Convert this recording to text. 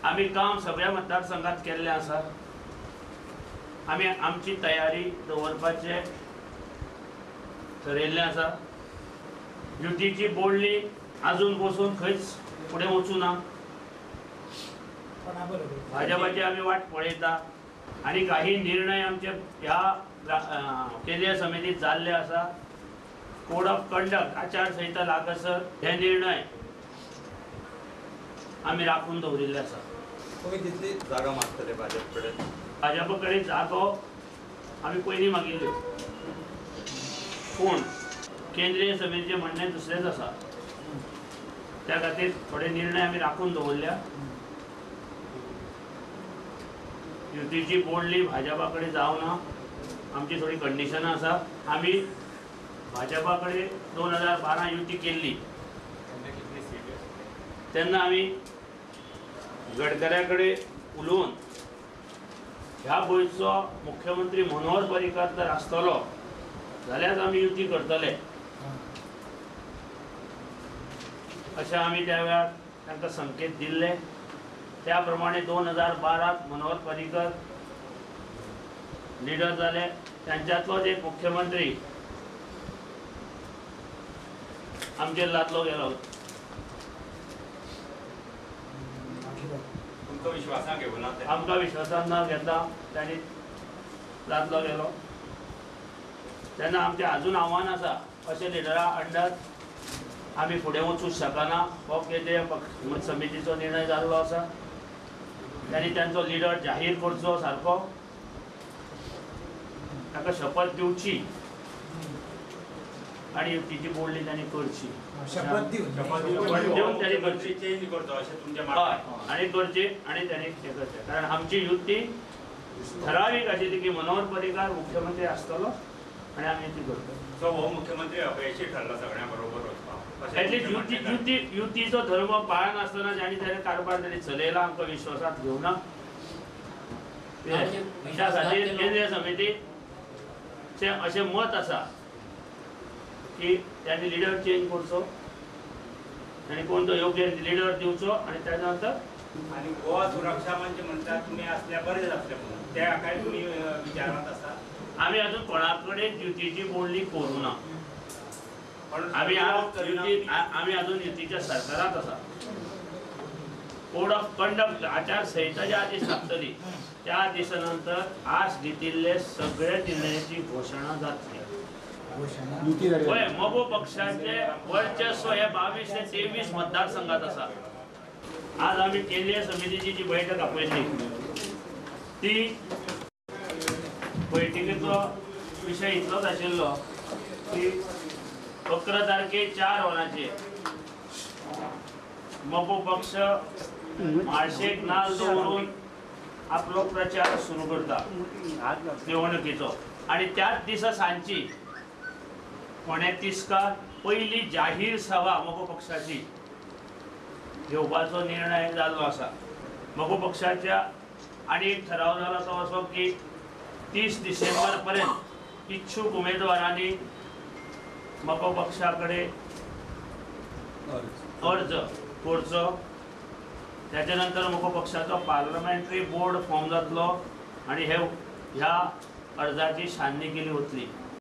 आमी काम सगळ्या मतदारसंघात केल्लें आसा. आमी आमची तयारी दवरपाचें ठरयल्लें आसा. युतीची बोडली आजून बसून खंयच फुडें वचूं ना. भाजपाची आमी वाट पळयता आनी काही निर्णय आमचे ह्या केंद्रीय समितीत जाल्ले आसा. कोड ऑफ कंडक्ट आचारसंहिता लागसर हे निर्णय आमी राखून दवरिल्ले आसा. तुमी कितली जागा मागतले भाजप कडेन? भाजपा कडेन जागो आमी पयलीं मागिल्ल्यो, पूण केंद्रीय समितीचें म्हणणें दुसरेंच आसा. त्या खातीर थोडे निर्णय आमी राखून दवरल्या. युतीची बोडली भाजपा कडेन जावना, आमची थोडी कंडिशनां आसा. आमी भाजपा कडेन 2012 युती केल्ली तेन्ना आमी गडकऱ्या कडेन उलोवन ह्या गोंयचो मुख्यमंत्री मनोहर पर्रीकर जर आसतलो जाल्यार आमी युती करतले अशें आमी त्या वेळार तांकां संकेत दिल्ले. त्या प्रमाणे 2012 मनोहर पर्रीकर लिडर जाले. तांच्यांतलोच एक मुख्यमंत्री आमचेर लादलो गेलो. तुमकां विश्वासान घेवना? आमकां विश्वासान न घेता तांणी लादलो गेलो. तेन्ना आमचें आजून आव्हान आसा, अशें लिडरा अंडर आमी फुडें वचूंक शकना. हो केंद्रीय पक्ष समितीचो निर्णय जाल्लो आसा. तांणी तांचो लिडर जाहीर करचो सारको, ताका शपथ दिवची आनी युतीची बोडली तांणी करची, शपथ दिवन तांणी करची, चेंज करचो अशें तुमचें हय आनी करची आनी तांणी हें करचें. कारण आमची युती ठरावीक आशिल्ली की मनोहर पर्रीकार मुख्यमंत्री आसतलो आनी आमी ती करतले. सो हो मुख्यमंत्री अपयशी ठरला सगळ्यां बरोबर वचपाक. एटलीस्ट युती युती युतीचो धर्म पाळनासतना जाणी ताणें कारभार ताणें चलयला, आमकां विश्वासांत घेवना. त्या खातीर केंद्रीय समितीचें अशें मत आसा की तांणी लिडर चेंज करचो आनी कोण तो योग्य लिडर दिवचो आनी त्या नंतर आनी गोवा सुरक्षा मंच म्हणटा तुमी आसल्यार बरें जातलें म्हणून त्या काय तुमी विचारांत आसा? आमी अजून कोणा कडेन युतीची बोडली करूं ना. आमी आमी अजून युतीच्या सरकारांत आसा. कोड ऑफ कंडक्ट आचारसंहिता ज्या दीस लागतली त्या दिसा नंतर आज घेतिल्ले सगळे निर्णयाची घोशणा जातली. पळय मगो पक्षाचे वर्चस्व हे 22 ते 23 मतदारसंघात आसा. आज आमी केंद्रीय समितीची जी बैठक आपयल्ली ती बैठकीचो विशय इतलोच आशिल्लो की 11 तारखे 4 वरांचेर मगो पक्ष माळशेक नाल दवरून आपलो प्रचार सुरू करता निवडणुकीचो आनी त्याच दिसा सांजची 2:45 पयली जाहीर सभा मगो पक्षाची घेवपाचो निर्णय जाल्लो आसा. मगो पक्षाच्या आनी एक ठराव जाला तो असो की 30 डिसेंबर पर्यंत इच्छूक उमेदवारांनी मगो पक्षा कडेन अर्ज करचो. त्याच्या नंतर मगो पक्षाचो पार्लमेंटरी बोर्ड फॉर्म जातलो आनी हे ह्या अर्जाची छाननी केली वतली.